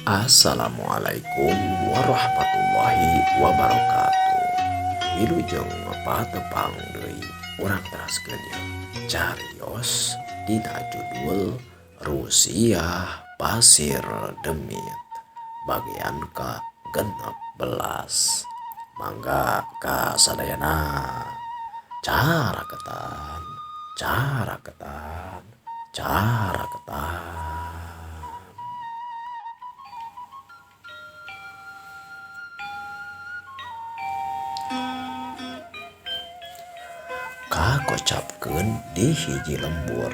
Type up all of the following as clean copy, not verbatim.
Assalamualaikum warahmatullahi wabarakatuh. Wilujeng patepang deui urang teraskeun ieu carios dina judul Rusiah Pasir Demit bagian ka 16. Mangga ka sadayana caraketan caraketan caraketan. Kakocapkeun di hiji lembur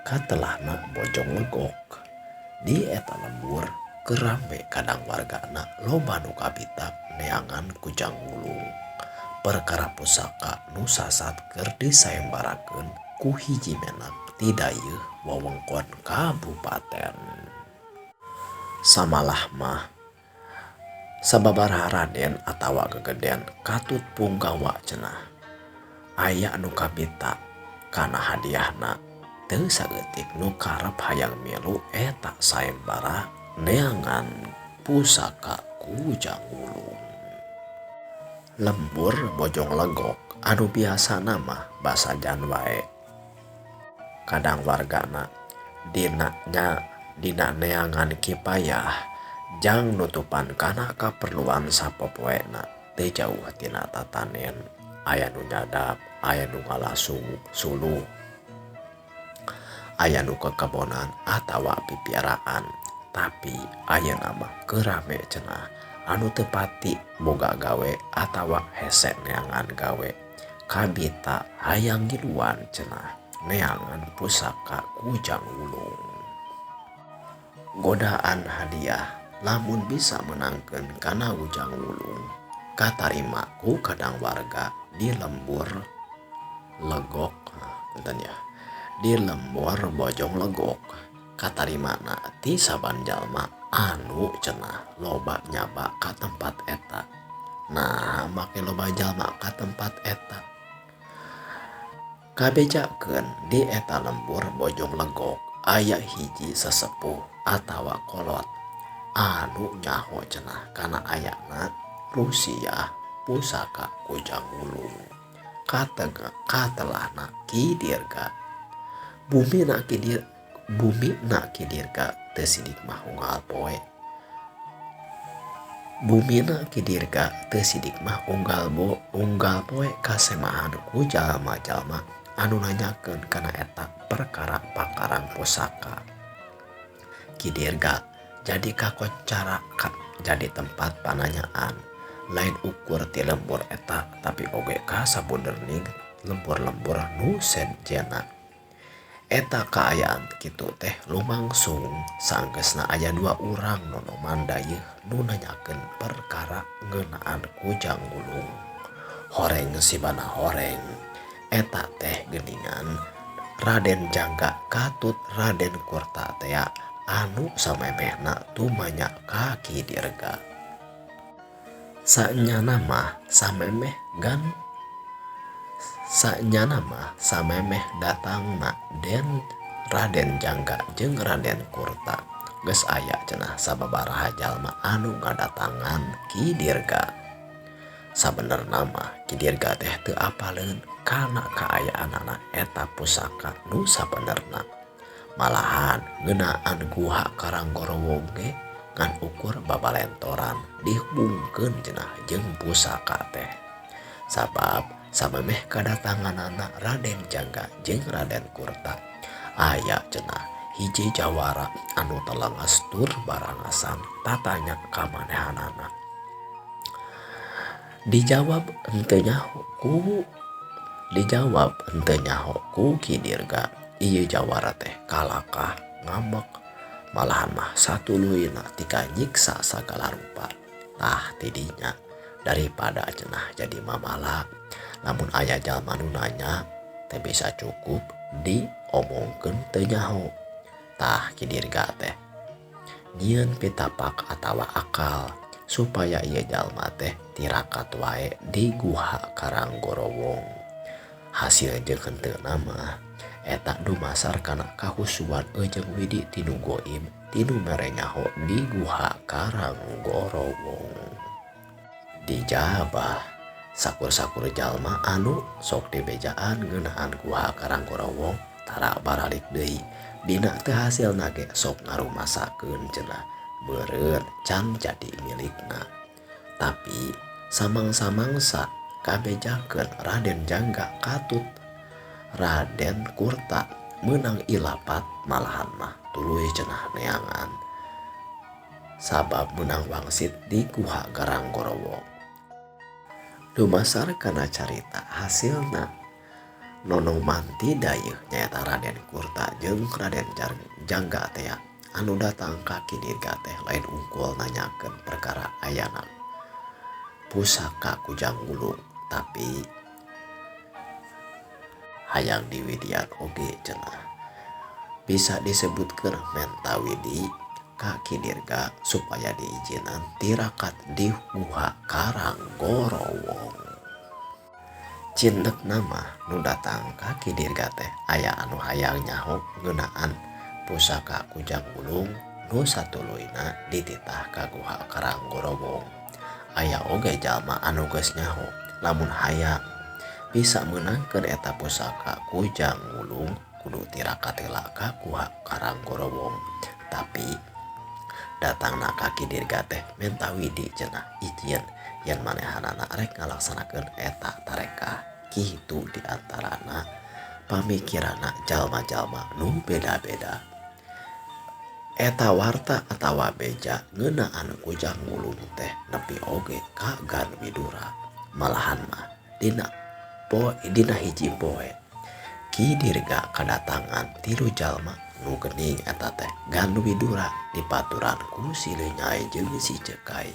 katelahna Bojong Legok. Di eta lembur keur rame kadang wargana loba nu kabita neangan kujang wulung. Perkara pusaka nu sasat keur disayembarakeun ku hiji menak ti dayeuh wewengkon kabupaten. Samalah mah sababaraha raden atawa gegeden katut punggawa cenah. Aya nu kabita kana hadiahna teu saeutik nu karep hayang milu eta sayembara neangan pusaka Kujang Wulung. Lembur Bojong Legok anu biasana mah basajan wae kadang wargana dina nya dina neangan kipayah jang nutupan kana kaperluan sapopoena teu jauh tina tatanen aya nu nyadap aya nu ngalah suluh aya nu kekebonan atawa pipiaraan tapi ayeuna mah keur rame cenah anu teu pati boga gawe atawa hese neangan gawe kabita hayang ngiluan cenah neangan pusaka Kujang Wulung. Godaan hadiah lamun bisa meunangkeun kana Kujang Wulung katarima ku kadang warga di lembur Legok punten ya di lembur Bojong Legok katarimana ti saban jalma anu cenah loba nyaba ka tempat eta. Nah make loba jalma ka tempat eta kabejakeun di eta lembur Bojong Legok aya hiji sesepuh atawa kolot anu nyaho cenah kana ayana Rusiah pusaka Kujang Wulung. Katelahna Ki Dirga bumi na Ki Dirga teu sidik mah unggal poe. Bumina Ki Dirga teu sidik mah unggal poe kasemahan ku jalma-jalma anu nanyakeun kana eta perkara pakarang pusaka. Ki Dirga jadi kakoncara jadi tempat pananyaan lain ukur ti lembur eta tapi oge ka sabuderning lembur-lembur nu sejenna. Eta kaayaan kitu teh lumangsung sanggeusna aya dua urang nonoman dayeuh nu nanyakeun perkara ngeunaan Kujang Wulung. Horeng sibana horeng eta teh geuningan Raden Jangga katut Raden Kurta tea anu samemehna tumanya ka Ki Dirga. Sanyana mah samemeh datangna Den Raden Jangga jeung Raden Kurta geus aya cenah sababaraha jalma anu ngadatangan Ki Dirga. Sabenerna mah Ki Dirga teh teu apaleun kana kaayaanana eta pusaka nu sabenerna. Malahan ngeunaan guha Karanggorowong ge ngan ukur babalentoran dihubungkeun cenah jeung pusaka teh. Sabab samemeh kadatanganana Raden Jangga jeung Raden Kurta aya cenah hiji jawara anu telenges tur barangasan tatanya ka manehanana. Dijawab henteu nyaho ku Ki Dirga ieu jawara teh kalakah ngambek malahan mah satuluyna tika nyiksa sagala rupa. Tah tidinya daripada cenah jadi mamala lamun aya jalma nu nanya teh bisa cukup diomongkeun teu nyaho. Tah Ki Dirga teh nyieun pitapak atawa akal supaya ieu jalma teh tirakat wae di guha Karanggorowong. Hasil jeung henteuna mah Eta dumasar kana kahusuan jeung widi tinu goib tinu mere nyaho di Guha Karanggorowong. Dijabah sakur-sakur jalma anu sok dibejaan ngeunaan Guha Karanggorowong tara baralik deui dina teu hasilna ge sok ngarumasakeun cenah meureun can jadi milikna. Tapi samangsa-mangsa kabejakeun Raden Jangga katut Raden Kurta meunang ilapat malahan mah tuluy cenah neangan sabab meunang wangsit di Guha Karanggorowong. Dumasar kana carita hasilna nonong manti dayeuh nyaeta Raden Kurta jeung Raden Jangga tea anu datang ka Ki Dirga teh lain ungkul nanyakeun perkara ayana pusaka Kujang Wulung tapi hayang diwidian oge cenah. Bisa disebutkeun menta widi ka Ki Dirga supaya diizinan tirakat di Guha Karanggorowong. Cindekna mah nu datang ka Ki Dirga teh aya anu hayang nyaho ngeunaan pusaka Kujang Wulung nu satuluyna dititah ka Guha Karanggorowong. Aya oge jalma anu geus nyaho lamun hayang bisa meunangkeun eta pusaka Kujang Wulung kudu tirakat heula ka Guha Karanggorowong. Tapi datangna ka Ki Dirga teh menta widi cenah izin yen manehanana rek ngalaksanakeun eta tarekah. Kitu diantarana pamikiranna jalma-jalma nu beda-beda. Eta warta atawa beja ngeunaan Kujang Wulung teh nepi oge ka Gan Widura. Malahan mah dina hiji poe Ki Dirga kadatangan tilu jalma nu geuning eta teh Gan Widura dipaturan ku si Lenyai jeung si Cekai.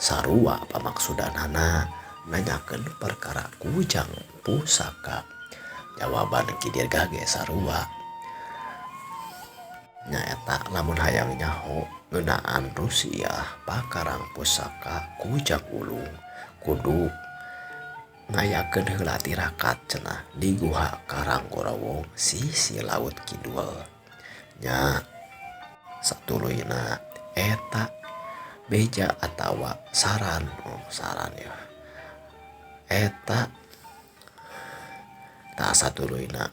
Sarua pamaksudanana nanyakeun perkara Kujang pusaka. Jawaban Ki Dirga ge sarua. Nyaeta lamun hayang nyaho ngeunaan Rusia pakarang pusaka Kujang Wulung kudu ngayakeun heula tirakat cenah di Guha Karanggorowong sisi laut kidul. Nya satuluyna eta beja atawa saran, oh saran ya. Eta tah satuluyna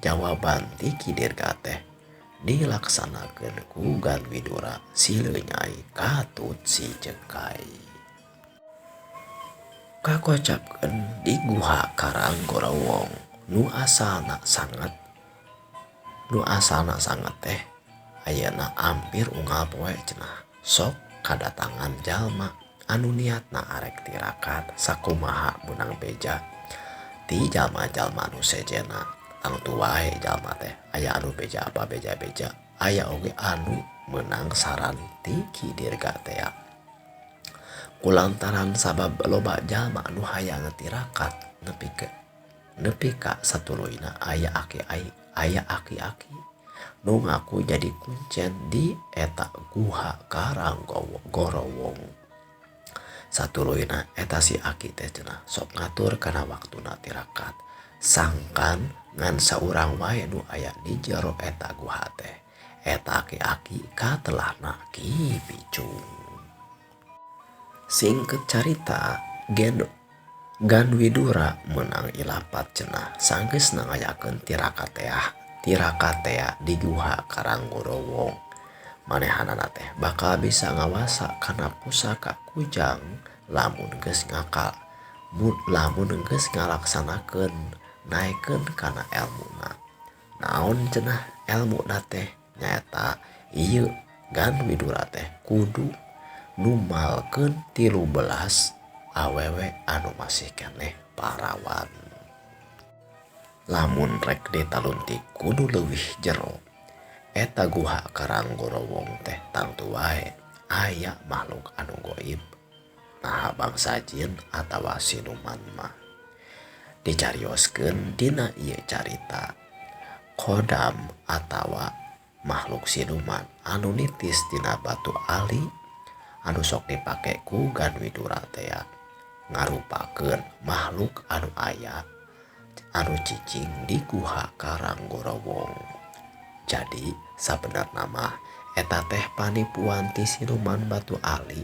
jawaban ti Ki Dirga teh dilaksanakeun ku Gan Widura si Lenyai katut si Cekai. Kakocapkeun di Guha Karanggorowong nu asalna sangat teh ayeuna ampir unggal poe cenah sok kadatangan jalma anu niatna arek tirakat sakumaha meunang beja ti jalma-jalma nu sejenna. Tangtu wae jalma teh aya anu beja apa beja-beja aya oge anu meunang saran ti Ki Dirga tea. Kulantaran sabab loba jalma anu hayang tirakat nepi ka satuluyna aya aki-aki nu ngaku jadi kuncen di eta Guha Karanggorowong. Satuluyna eta si aki teh cenah sok ngatur kana waktuna tirakat sangkan ngan saurang wae nu aya di jero eta guha teh. Eta aki-aki katelahna Ki Picung. Singkat carita Gan Widura menang ilapat cenah sanggeus ngayakeun tirakatea di Guha Karanggorowong. Manehanana teh bakal bisa ngawasa kana pusaka Kujang lamun geus ngalaksanakeun naekeun kana elmuna. Naon cenah elmuna teh nyaeta ieu Gan Widura teh kudu numalkeun 13 awewe anu masih keneh parawan. Lamun rek ditaluntik kudu leuwih jero. Eta Guha Karanggorowong teh tangtu wae aya makhluk anu goib naha bangsa jin atawa siluman mah. Dicarioskeun dina ieu carita kodam atawa makhluk siluman anu nitis dina batu ali anu sok dipake ku Gan Widura tea ngarupakeun makhluk anu aya anu cicing di Guha Karanggorowong. Jadi sabenerna mah eta teh panipuan ti siluman Batu Ali.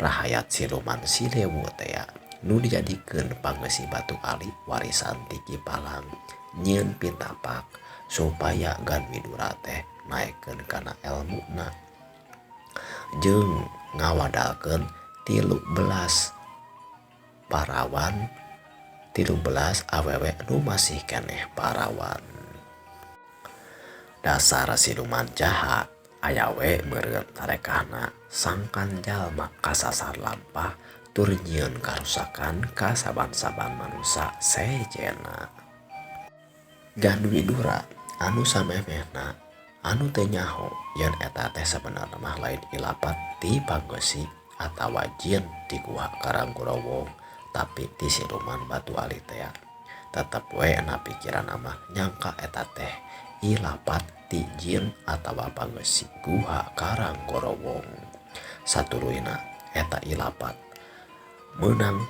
Rahayat siluman Silewu tea nu dijadikeun pangeusi Batu Ali warisan ti Ki Palang nyieun pitapak supaya Gan Widura teh naekkeun kana elmuna jeung ngawadalkeun 13 parawan 13 awewe nu masih keneh parawan. Dasar siluman jahat aya we meureun tarekahna sangkan jalma kasasar lampah tur nyieun karusakan ka saban-saban manusa sejenna. Gan Widura anu samemehna anu teu nyaho yen eta teh sabenerna mah lain ilapat ti panggeusi atawa jin di Guha Karanggorowong tapi ti siluman Batu Ali tea. Tetep we na pikiranna mah nyangka eta teh ilapat ti jin atawa panggeusi Guha Karanggorowong. Satuluyna eta ilapat meunang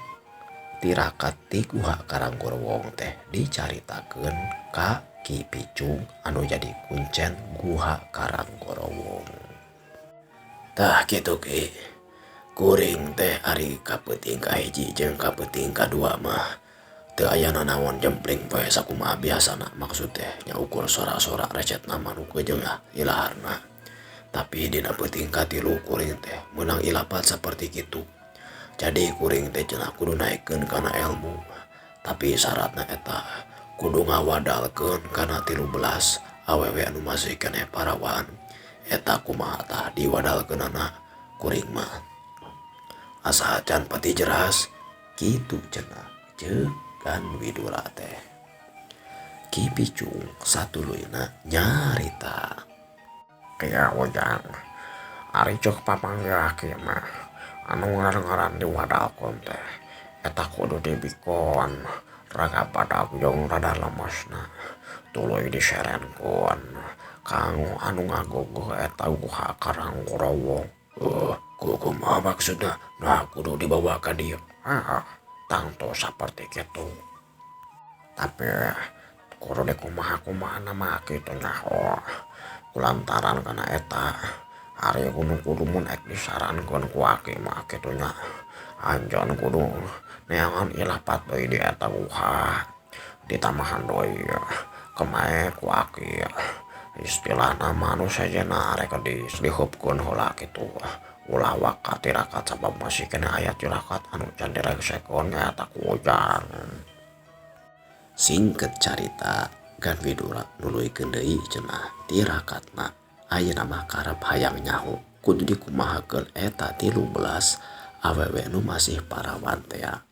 tirakat ti Guha Karanggorowong teh dicaritakeun ka Ki Picung anu jadi kuncen Guha Karanggorowong. Tah kitu Ki, kuring teh ari kapeuting kahiji jeung kapeuting kadua mah teu aya nanaon jempling poe sakumaha biasana maksud teh nya ukur sora-sora recetna mah nu keujeng lah ilaharna. Tapi dina peuting katilu kuring teh meunang ilapat saperti kitu. Jadi kuring teh cenah kudu naekkeun kana elmu, tapi syaratna eta kudu ngawadalkeun kana 13 awewe anu masih keneh parawan. Eta kumaha tah diwadalkeunana kuring mah asa can pati jeras kitu cenah ceuk Gan Widura teh. Ki Picung satuluyna nyarita. Kieu Ujang, ari ceuk papanggih kieu mah anu ngaran-ngaran diwadalkeun teh eta kudu dibikon raga badag jeung rada lemesna tuluy diserenkeun kanggo anu ngagogoh eta Guha Karanggorowong. Kumaha maksudna? Nah kudu dibawa ka dieu. Tangtu saperti kitu. Tapi kudu dikumaha-kumaha mah kitu nyaho. Kulantaran kana eta ari kudu kudu mun ek disarankeun ku aki mah kitu nya. Anjeun kudu neangan ilapat deui di eta guha. Ditamahan deui kemae ku aki. Istilahna mah anu sejenna rek diheupkeun heula kitu. Ulah waka tirakat sabab masih keneh aya tirakat anu can direksekeun nyaeta ku Ujang. Singket carita Gan Widura nuluykeun deui cenah tirakatna ayeuna mah karep hayang nyaho kudu dikumahakeun eta 13 awewe nu masih parawan tea.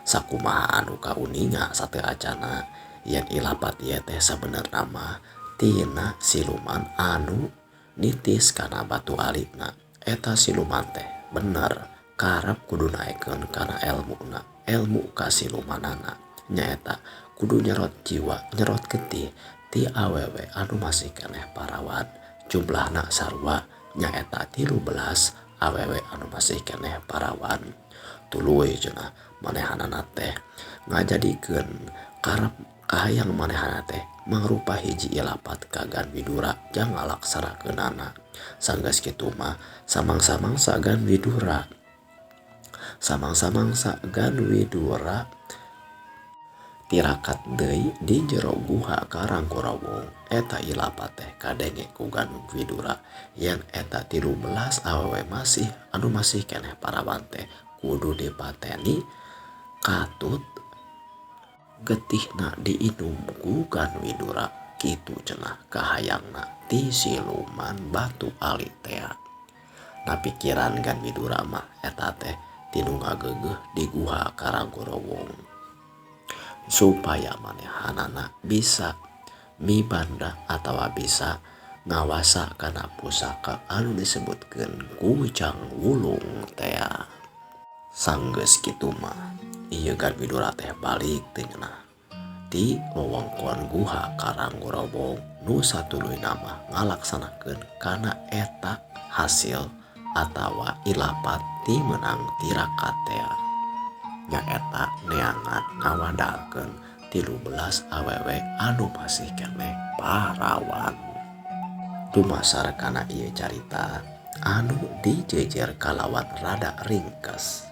Sakumaha anu kauninga sateu acana yen ilapat ieu teh sabenerna mah tina siluman anu nitis kana Batu Alina. Eta siluman teh bener karep kudu naekkeun kana elmuna, elmu kasilumanana nyaeta kudu nyerot jiwa nyerot getih ti awewe anu masih keneh parawan. Jumlahna sarua nyaeta 13 awewe anu masih keneh parawan. Tuluy cenah manehanana teh ngajadikeun karep kahayang manehana teh mangrupa hiji ilapat ka Gan Widura jang ngalaksanakeunana. Sanggeus kitu mah samangsa-mangsa Gan Widura. Samangsa-mangsa Gan Widura tirakat deui di jero Guha Karanggorowong. Eta ilapat teh kadenge ku Gan Widura yen eta 13 awewe masih anu masih keneh parawan teh kudu dipateni katut getihna diinum ku Gan Widura. Kitu cenah kahayangna ti siluman Batu Ali tea. Na pikiran Gan Widura mah eta teh tinu ngageugeuh di Guha Karanggorowong supaya manehanana bisa mibanda atawa bisa ngawasa kana pusaka anu disebutkeun ku Jang Wulung tea. Sanggeus kitu mah ieu Gan Widura teh balik teh nyeunah ti wewengkon Guha Karanggorowong nu satuluyna mah ngalaksanakeun kana eta hasil atawa ilapat ti meunang tirakat tea. Nyaeta neangan ngawadalkeun 13 awewe anu masih keneh parawan. Dumasar kana ieu carita anu dijejer kalawan rada ringkes.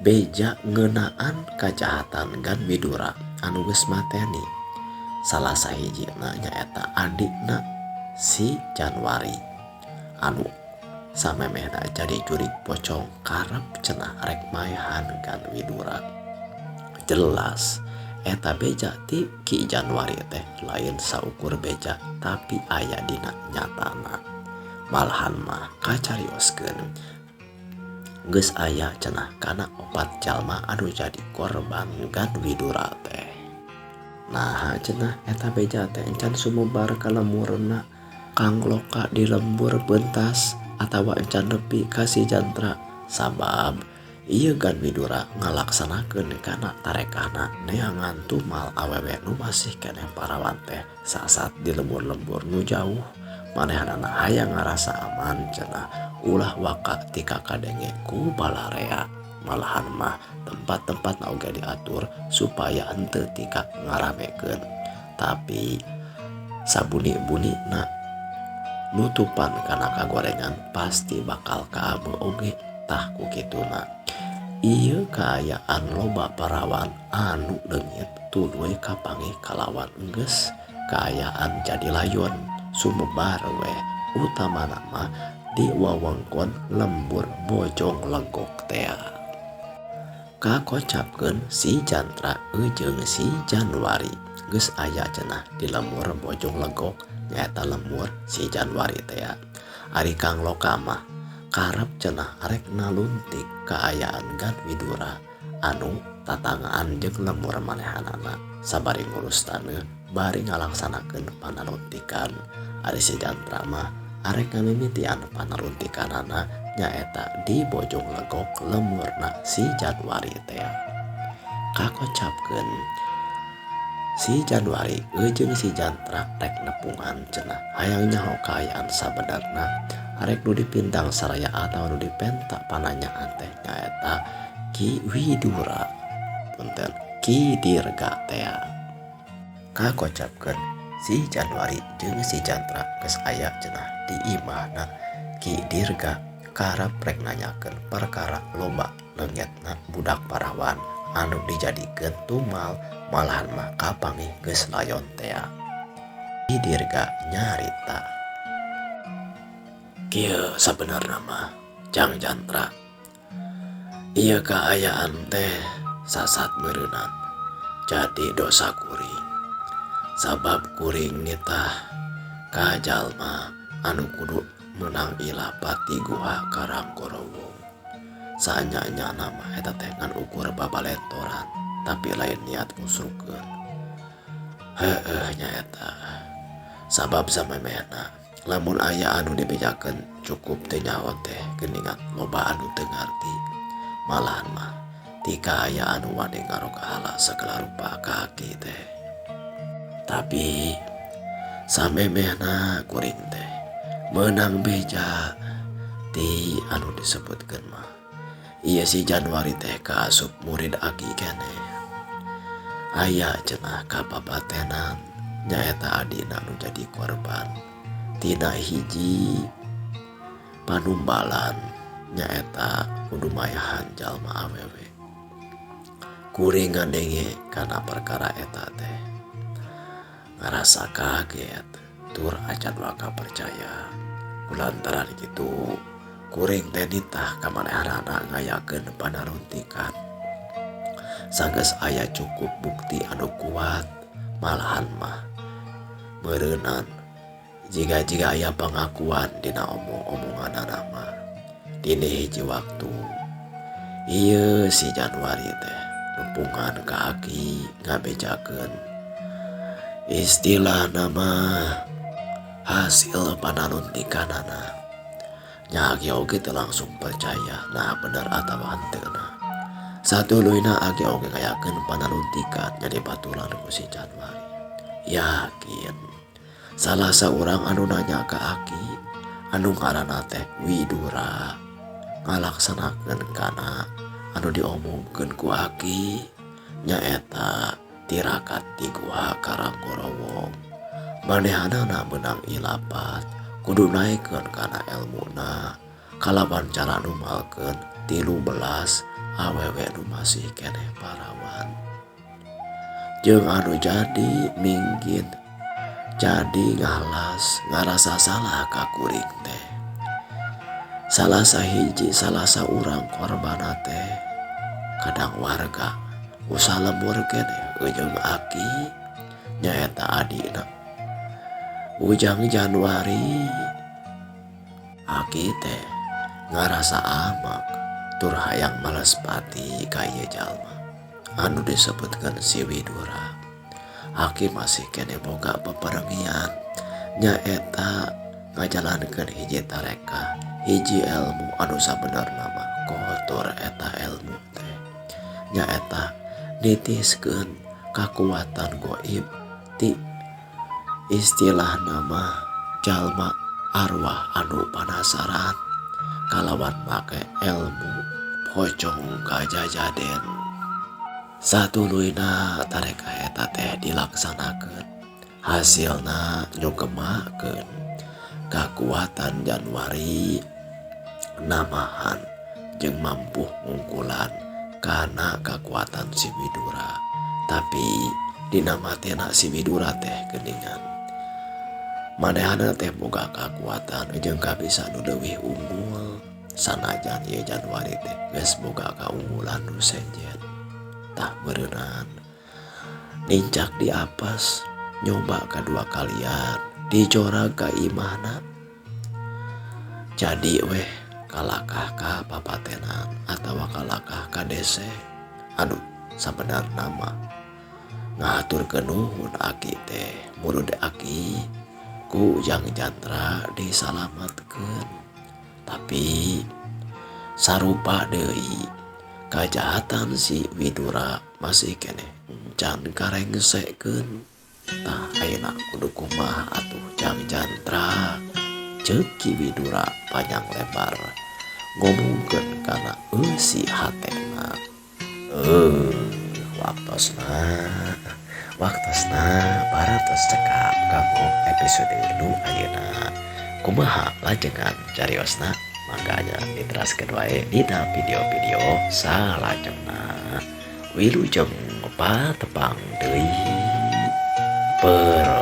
Beja ngeunaan kajahatan Gan Widura anu geus mateni. Salah sahijina nyaeta adikna si Januari anu samemehna jadi jurig pocong karep cenah rek maehan Gan Widura. Jelas eta beja ti Ki Januari teh lain saukur beja tapi aya dina nyatana. Malahan mah kacarioskeun geus aya cenah kana 4 jalma anu jadi korban Gan Widura teh. Nah cenah eta beja teh encan sumebar ka lemurna Kang Loka di lembur bentas atawa encan nepi ka si Jantra sabab ieu Gan Widura ngalaksanakeun kana tarekahna neangan tumal awewe nu masih keneh parawan teh sasat di lembur-lembur nu jauh. Manehanana hayang ngarasa aman cenah ulah waka tika kadenge ku balarea. Malahan mah tempat-tempat na oge diatur supaya henteu tika ngaramekeun. Tapi sabuni-buni na nutupan kana kagorengan pasti bakal kaame oge tah ku kituna. Ieu kaayaan loba parawan anu leungit tuluy kapanggih kalawan enggeus kaayaan jadi layon sumebar weh utamana mah di wewengkon lembur Bojong Legok tea. Kakocapkeun si Jantra jeung si Januari geus aya cenah di lembur Bojong Legok nyaeta lembur si Januari tea. Ari Kang Loka mah karep cenah arek naluntik kaayaan Gan Widura anu tatangaan jeung lembur manehanana sabari ngurus taneuh bari ngalaksanakeun panaluntikan. Ari si Jantra mah arek ngamimitian panaluntikanana nyaeta di Bojong Legok lemurna si Januari tea. Kakocapkeun si Januari jeung si Jantra rek nepungan cenah hayang nyaho kaayaan sabenerna arek nu dipintang saraya atawa nu dipenta pananyaan teh nyaeta Ki Widura punten Ki Dirga tea. Kakocapkeun si Januari jeung si Jantra geus aya cenah di imahna Ki Dirga karep rek nanyakeun perkara loba leungetna budak parawan anu dijadikeun tumal malahan mah kapanggih geus layon tea. Ki Dirga nyarita kieu sabenerna mah Jang Jantra ieu kaayaan teh sasat meureunan jadi dosa kuring sabab kuring nitah ka jalma anu kudu meunang ilapati guha Karangkorowong. Saanya-nya nama eta teh ngan ukur babalentoran tapi lain niat ngusrukeun. Heueuh nyaeta sabab samemehna lamun aya anu dibejakeun cukup teu nyaho teh geuningan loba anu teu ngarti. Malahan mah tika aya anu wani ngarokahala sagala rupa ka aki teh. Tapi samemehna kuring teh meunang beja ti anu disebutkeun mah ieu si Januari teh kaasup murid aki keneh. Aya cenah kapapatenan nyaeta adina nu jadi korban tina hiji panumbalan nyaeta kudu mayahan jalma awewe. Kuring ngadenge kana perkara eta teh ngarasa kaget tur acan waka percaya. Kulantaran kitu kuring teh nitah ka manehanana ngayakeun panaruntikan. Sanggeus aya cukup bukti anu kuat malahan mah meureunan jiga-jiga aya pangakuan dina omong-omonganana mah. Dina hiji waktu ieu si Januari teh nepungan ka aki ngabejakeun istilah nama hasil panaluntikanana. Nya aki oge teu langsung percaya nah bener atawa henteuna. Satuluyna aki oge ngayakeun panaluntikan jadi baturan ku si Januari. Yakin salah saurang anu nanya ka aki anu ngaranna teh Widura ngalaksanakeun kana anu diomongkeun ku aki. Nyaeta tirakat di Guha Karanggorowong. Manehanana meunang ilapat kudu naekeun kana elmuna kalawan cara numalkeun 13 awewe nu masih keneh parawan. Jeung anu jadi mingkin jadi ngalas ngarasa salah ka kuring teh. Salah sahiji salah saurang korbanna teh kadang warga usaha lembur keneh jeung aki nyaeta adina. Ujang Januari aki teh ngarasa amak tur hayang males pati ka ieu jalma anu disebutkeun si Widura. Aki masih keneh boga peperengian nyaeta ngajalankeun hiji tarekah hiji ilmu anu sabenerna mah kotor eta ilmu teh nyaeta nitiskeun kakuatan goib ti istilah nama jalma arwah anu panasaran kalawan make ilmu pocong kajajaden. Satuluyna tarekah eta teh dilaksanakeun hasilna nyugemakeun kakuatan Januari namahan jeung mampu ngungkulan kana kakuatan si Widura. Tapi dina matena si Widura teh geuningan manehana teh boga kakuatan jeung kabisa nu leuwih unggul sanajan ieu Januari teh geus boga kaunggulan nu sejen. Tah beureunan nincak diapas nyoba kadua kalian dijorag ka imahna jadi weh kalakah ka papatenan atawa kalakah ka dese anu sabenarna mah ngahaturkeun nuhun aki teh murud aki ku Ujang Jantra disalamatkeun. Tapi sarupa deui kajahatan si Widura masih keneh can karengsekeun. Tah ayeuna kudu kumaha atuh Jang Jantra ceuk Ki Widura panjang lebar ngomongkeun kana eusi hatena. Waktosna parantos cekap kanggo episode nu ayeuna. Kumaha lajengan cariosna mangga diteraskeun wae dina video-video salajengna. Wilujeng patepang deui. Permisi.